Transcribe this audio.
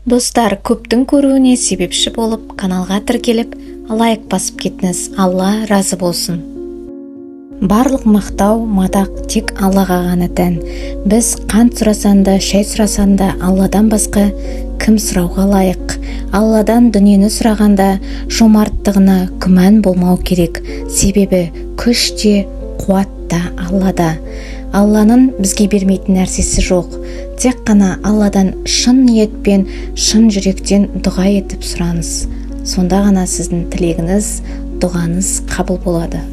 Достар, көптің көруіне себепші болып, каналға тіркеліп, лайк басып кетіңіз. Алла разы болсын. Барлық мақтау, мадақ тек Аллаға ғана тән. Біз қант сұрасан да, шай сұрасан да, Алладан басқа кім сұрауға лайық? Алладан дүниені сұрағанда жомарттығына күмән болмау керек, себебі күш те, қуат та Аллада. Алланың бізге бермейтін нәрсесі жоқ. Тек қана Алладан шын ниетпен, шын жүректен дұға етіп сұраңыз. Сонда ғана сіздің тілегіңіз, дұғаңыз қабыл болады.